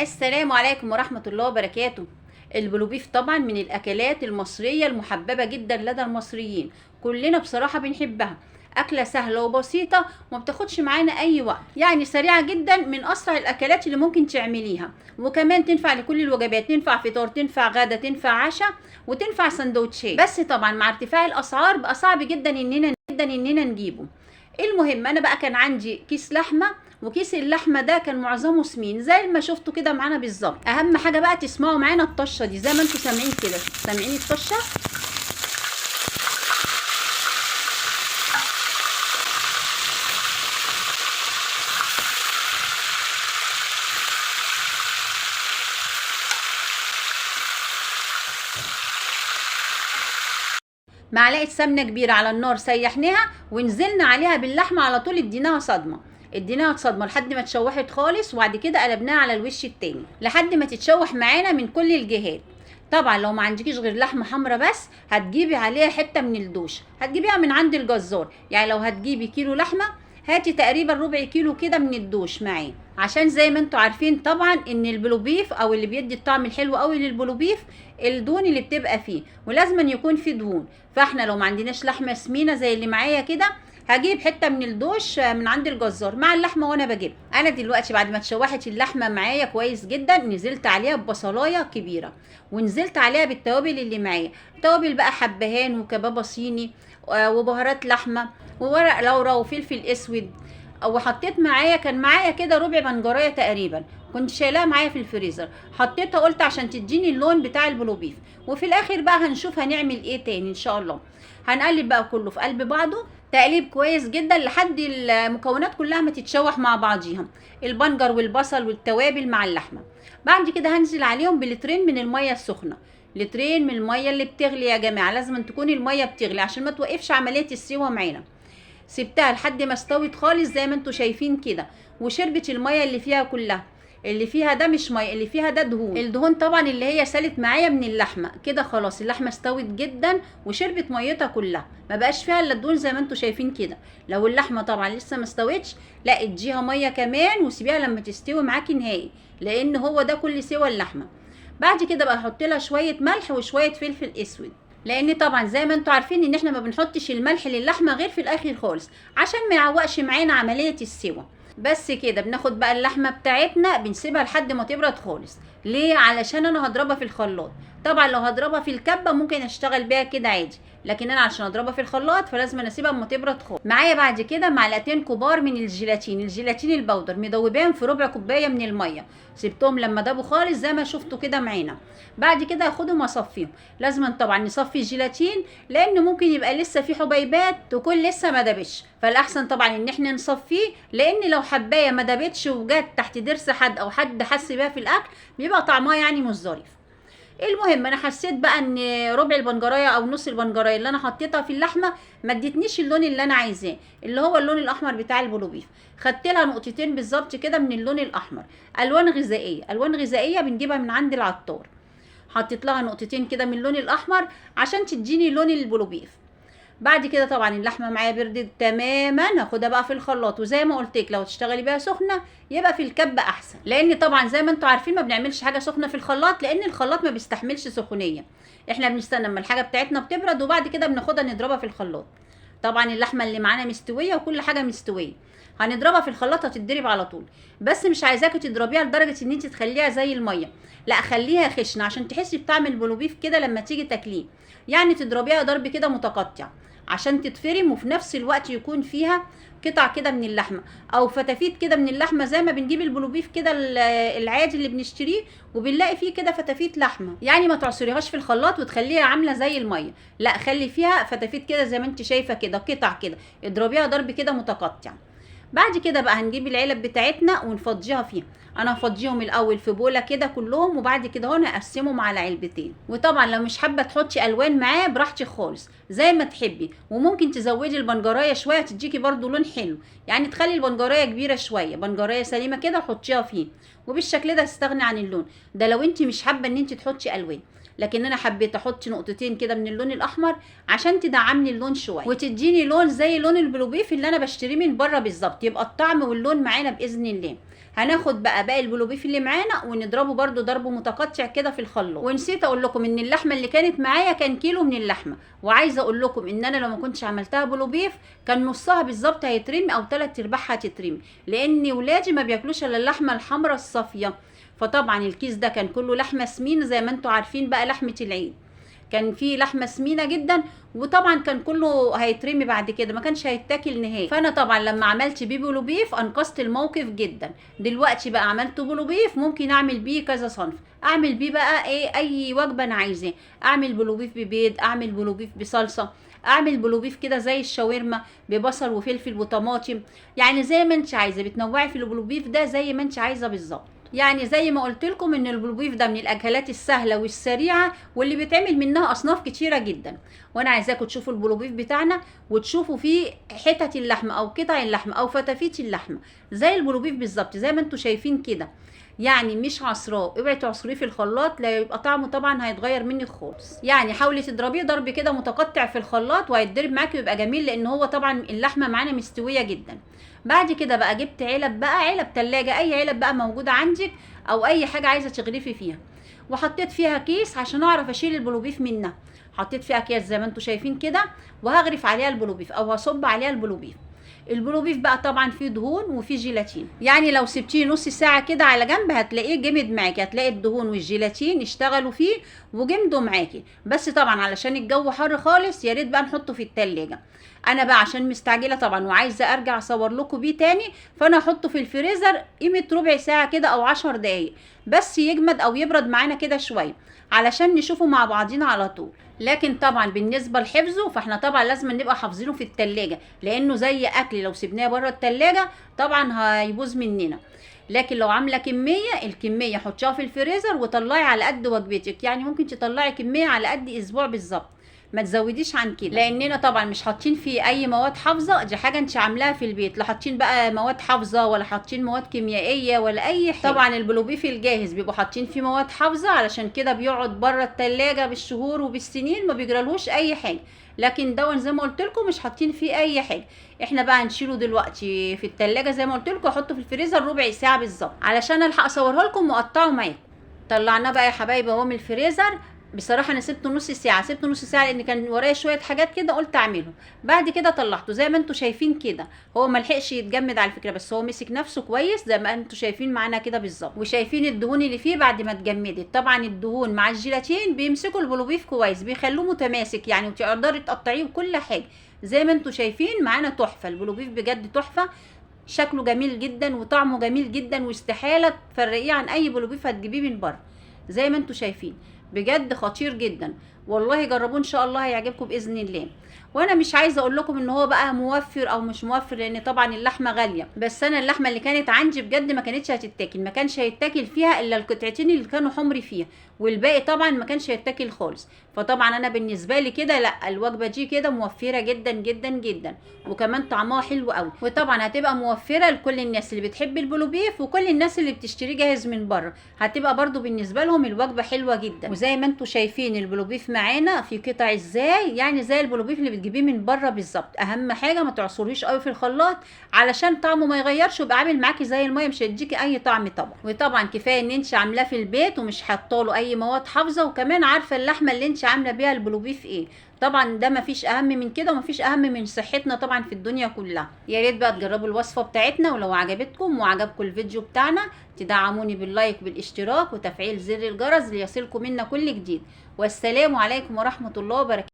السلام عليكم ورحمة الله وبركاته. البلوبيف طبعا من الأكلات المصرية المحببة جدا لدى المصريين، كلنا بصراحة بنحبها. أكلة سهلة وبسيطة وما بتاخدش معانا أي وقت، يعني سريعة جدا، من أسرع الأكلات اللي ممكن تعمليها، وكمان تنفع لكل الوجبات، تنفع فطار، تنفع غدا، تنفع عشاء، وتنفع سندوتشات. بس طبعا مع ارتفاع الأسعار بقى صعب جدا إننا نجيبه. المهم أنا بقى كان عندي كيس لحمة، وكيس اللحمة ده كان معظمه سمين زي ما شفتوا كده معانا بالظبط. أهم حاجة بقى تسمعوا معانا الطشة دي زي ما انتوا سامعين كده، سامعين الطشة؟ معلقة سمنة كبيرة على النار سيحناها ونزلنا عليها باللحمة على طول، اديناها صدمة، اديناها صدمة لحد ما اتشوحت خالص، وبعد كده قلبناها على الوش التاني لحد ما تتشوح معانا من كل الجهات. طبعا لو ما عندكيش غير لحمة حمرا بس هتجيبي عليها حتة من الدوش، هتجيبيها من عند الجزار. يعني لو هتجيبي كيلو لحمة هاتي تقريبا ربع كيلو كده من الدوش معاه، عشان زي ما انتوا عارفين طبعا ان البلوبيف او اللي بيدي الطعم الحلو قوي للبلوبيف الدهون اللي بتبقى فيه، ولازم يكون فيه دهون. فاحنا لو ما عندناش لحمه سمينه زي اللي معايا كده هجيب حتة من الدوش من عند الجزار مع اللحمة وانا بجيبها. انا دلوقتي بعد ما اتشوحت اللحمة معايا كويس جدا نزلت عليها ببصلايه كبيرة، ونزلت عليها بالتوابل اللي معايا، توابل بقى حبهان وكبابه صيني وبهارات لحمه وورق لورا وفلفل اسود، وحطيت معايا كان معايا كده ربع بنجرايه تقريبا كنت شايلاها معايا في الفريزر، حطيتها قلت عشان تديني اللون بتاع البلوبيف. وفي الاخر بقى هنشوف هنعمل ايه تاني ان شاء الله. هنقلب بقى كله في قلب بعضه تقليب كويس جدا لحد المكونات كلها ما تتشوح مع بعضيها، البنجر والبصل والتوابل مع اللحمة. بعد كده هنزل عليهم بلترين من المية السخنة، لترين من المية اللي بتغلي يا جماعة، لازم تكون المية بتغلي عشان ما توقفش عملية السوا معانا. سبتها لحد ما استوت خالص زي ما انتوا شايفين كده، وشربت المية اللي فيها كلها، اللي فيها ده مش مية، اللي فيها ده دهون، الدهون طبعا اللي هي سالت معايا من اللحمة كده. خلاص اللحمة استوت جدا وشربت ميتها كلها، ما بقاش فيها الا الدهون زي ما انتوا شايفين كده. لو اللحمة طبعا لسه ما استوتش لا اديها مية كمان وسيبيها لما تستوي معاكي نهائي، لان هو ده كل سوى اللحمة. بعد كده بقى احط لها شوية ملح وشوية فلفل اسود، لان طبعا زي ما انتوا عارفين ان احنا ما بنحطش الملح للحمه غير في الاخر خالص عشان ما يعوقش معانا عملية السوى. بس كده بناخد بقى اللحمة بتاعتنا بنسيبها لحد ما تبرد خالص. ليه؟ علشان انا هضربها في الخلاط. طبعا لو هضربها في الكبه ممكن اشتغل بيها كده عادي، لكن انا عشان اضربها في الخلاط فلازم اسيبها اما تبرد خالص. معايا بعد كده معلقتين كبار من الجيلاتين، الجيلاتين البودر مدوبان في ربع كوباية من المية، سبتهم لما دابوا خالص زي ما شفتوا كده معانا. بعد كده هاخدهم واصفيهم. لازم طبعا نصفي الجيلاتين لان ممكن يبقى لسه في حبيبات تكون لسه ما دابتش، فالاحسن طبعا ان احنا نصفيه، لان لو حبايه ما دابتش وجت تحت ضرس حد او حد حس بيها في الاكل بيبقى طعمها يعني مش ظريف. المهم انا حسيت بقى ان ربع البنجرايه او نص البنجرايه اللي انا حطيتها في اللحمة ما ادتنيش اللون اللي انا عايزاه اللي هو اللون الاحمر بتاع البلوبيف. خدت لها نقطتين بالظبط كده من اللون الاحمر، الوان غذائية، الوان غذائية بنجيبها من عند العطار. حطيت لها نقطتين كده من اللون الاحمر عشان تديني لون البلوبيف. بعد كده طبعا اللحمة معايا بردت تماما، هاخدها بقى في الخلاط، وزي ما قلت لك لو تشتغلي بيها سخنة يبقى في الكبه احسن، لان طبعا زي ما انتوا عارفين ما بنعملش حاجة سخنة في الخلاط لان الخلاط ما بيستحملش سخونيه، احنا بنستنى اما الحاجة بتاعتنا بتبرد وبعد كده بناخدها نضربها في الخلاط. طبعا اللحمة اللي معانا مستوية وكل حاجة مستوية، هنضربها في الخلاط هتتضرب على طول، بس مش عايزاكي تضربيها لدرجة ان انت تخليها زي المية، لا خليها خشنه عشان تحسي بطعم البلوبيف كده لما تيجي تاكليه، يعني تضربيها ضرب كده متقطع عشان تتفرم، وفي نفس الوقت يكون فيها قطع كده من اللحمة او فتافيت كده من اللحمة، زي ما بنجيب البلوبيف كده العادي اللي بنشتريه وبنلاقي فيه كده فتافيت لحمه. يعني ما تعصريهاش في الخلاط وتخليها عامله زي المية، لا خلي فيها فتافيت كده زي ما انت شايفه كده، قطع كده، اضربيها ضرب كده متقطع. بعد كده بقى هنجيب العلب بتاعتنا ونفضيها فيها. انا هفضيهم الاول في بوله كده كلهم، وبعد كده هنا اقسمهم على علبتين. وطبعا لو مش حابة تحطي الوان معاه براحتك خالص زي ما تحبي، وممكن تزودي البنجرايه شوية تديكي برده لون حلو، يعني تخلي البنجرايه كبيرة شوية، بنجرايه سليمة كده حطيها فيه، وبالشكل ده تستغني عن اللون ده لو انت مش حابة ان انت تحطي الوان. لكن انا حبيت احط نقطتين كده من اللون الاحمر عشان تدعمني اللون شوية وتديني لون زي لون البلوبيف اللي انا بشتريه من بره بالظبط، يبقى الطعم واللون معانا باذن الله. هناخد بقى باقي البلوبيف اللي معانا ونضربه برده ضرب متقطع كده في الخلاط. ونسيت اقول لكم ان اللحمة اللي كانت معايا كان كيلو من اللحمة، وعايزه اقول لكم ان انا لو ما كنتش عملتها بلوبيف كان نصها بالظبط هيترمي او 3 ارباعها هتترمي، لان ولادي ما بياكلوش الا اللحمة الحمراء الصافية. فطبعا الكيس ده كان كله لحمه سمينه زي ما انتم عارفين بقى، لحمه العيد كان فيه لحمه سمينه جدا، وطبعا كان كله هيترمي بعد كده، ما كانش هيتاكل نهائي. فانا طبعا لما عملت بيه بلوبيف انقذت الموقف جدا. دلوقتي بقى عملت بلوبيف ممكن اعمل بيه كذا صنف، اعمل بيه بقى ايه اي وجبة انا عايزاه، اعمل بلوبيف ببيض، اعمل بلوبيف بصلصه، اعمل بلوبيف كده زي الشاورما ببصل وفلفل وطماطم، يعني زي ما انت عايزه، بتنوعي في البلوبيف ده زي ما انت عايزه بالظبط. يعني زي ما قلت لكم ان البلوبيف ده من الاكلات السهلة والسريعه واللي بيتعمل منها اصناف كتيرة جدا. وانا عايزاكم تشوفوا البلوبيف بتاعنا وتشوفوا فيه حتت اللحمة او قطع اللحمة او فتافيت اللحمة زي البلوبيف بالظبط زي ما انتم شايفين كده، يعني مش عصراه، اوعي تعصريه في الخلاط لا يبقى طعمه طبعا هيتغير منك خالص. يعني حاولي تضربيه ضرب كده متقطع في الخلاط وهيتضرب معاكي ويبقى جميل، لان هو طبعا اللحمة معانا مستوية جدا. بعد كده بقى جبت علب بقى، علب تلاجة، اي علب بقى موجودة عندك او اي حاجة عايزه تغرفي فيها، وحطيت فيها كيس عشان اعرف اشيل البلوبيف منها. حطيت فيها اكياس زي ما انتم شايفين كده، وهغرف عليها البلوبيف او هصب عليها البلوبيف. البلوبيف بقى طبعا فيه دهون وفيه جيلاتين، يعني لو سبتيه نص ساعة كده على جنب هتلاقيه جمد معاكي، هتلاقي الدهون والجيلاتين اشتغلوا فيه وجمدوا معاكي. بس طبعا علشان الجو حر خالص يا ريت بقى نحطه في التلاجة. انا بقى عشان مستعجلة طبعا وعايزه ارجع اصور لكم بيه تاني، فانا احطه في الفريزر قيمة ربع ساعة كده او 10 دقايق بس يجمد او يبرد معانا كده شوية علشان نشوفه مع بعضينا على طول. لكن طبعا بالنسبة لحفظه فاحنا طبعا لازم نبقى حافظينه في التلاجة، لانه زي اكل لو سيبناه بره التلاجة طبعا هيبوظ مننا. لكن لو عامله كمية، الكمية حطيها في الفريزر وطلعي على قد وجبتك، يعني ممكن تطلعي كمية على قد اسبوع بالظبط، ما تزوديش عن كده، لاننا طبعا مش حاطين فيه اي مواد حافظه، دي حاجة انت عاملاها في البيت، لا حاطين بقى مواد حافظه ولا حاطين مواد كيميائية ولا اي حاجة. طبعا البلوبيف الجاهز بيبقوا حاطين فيه مواد حافظه، علشان كده بيقعد بره التلاجة بالشهور وبالسنين ما بيجرالهوش اي حاجة. لكن دون زي ما قلت لكم مش حاطين فيه اي حاجة. احنا بقى هنشيله دلوقتي في التلاجة زي ما قلت لكم، احطه في الفريزر ربع ساعة بالظبط علشان الحق اصوره لكم واقطعه معاكم. طلعناه بقى يا حبايبي اهو من الفريزر. بصراحة انا سبته نص ساعة، سبته نص ساعة لان كان ورايا شوية حاجات كده قلت اعملهم. بعد كده طلعته زي ما انتم شايفين كده، هو ما لحقش يتجمد على فكرة، بس هو مسك نفسه كويس زي ما انتم شايفين معانا كده بالظبط، وشايفين الدهون اللي فيه بعد ما اتجمدت. طبعا الدهون مع الجيلاتين بيمسكوا البلوبيف كويس، بيخلوه متماسك يعني، وتقدري تقطعيه وكل حاجة زي ما انتم شايفين معانا. تحفة البلوبيف بجد، تحفة، شكله جميل جدا وطعمه جميل جدا، واستحاله تفرقيه عن اي بلوبيف هتجيبيه من بره زي ما انتم شايفين، بجد خطير جدا والله. جربوه ان شاء الله هيعجبكم باذن الله. وانا مش عايزه اقول لكم ان هو بقى موفر او مش موفر، لان طبعا اللحمة غالية، بس انا اللحمة اللي كانت عندي بجد ما كانتش هتتاكل، ما كانش هيتاكل فيها الا القطعتين اللي كانوا حمر فيها، والباقي طبعا ما كانش هيتاكل خالص. فطبعا انا بالنسبة لي كده لا، الوجبة دي كده موفره جدا جدا جدا، وكمان طعمها حلو قوي. وطبعا هتبقى موفره لكل الناس اللي بتحب البلوبيف وكل الناس اللي بتشتريه جاهز من بره، هتبقى برده بالنسبة لهم الوجبة حلوة جدا. وزي ما انتم شايفين البلوبيف معانا في قطع ازاي، يعني زي البلوبيف اللي بتجيبيه من بره بالظبط. اهم حاجة ما تعصريش قوي في الخلاط علشان طعمه ما يغيرش ويبقى عامل معاكي زي المية، مش هيديكي اي طعم طبعا. وطبعا كفاية ان انت عاملاه في البيت ومش حاطه له اي مواد حافظه، وكمان عارفه اللحمة اللي انت عامله بيها البلوبيف ايه. طبعا ده مفيش اهم من كده، ومفيش اهم من صحتنا طبعا في الدنيا كلها. يا ريت بقى تجربوا الوصفة بتاعتنا، ولو عجبتكم وعجبكم الفيديو بتاعنا تدعموني بال like بالاشتراك وتفعيل زر الجرس ليصلكم منا كل جديد. والسلام عليكم ورحمة الله وبركاته.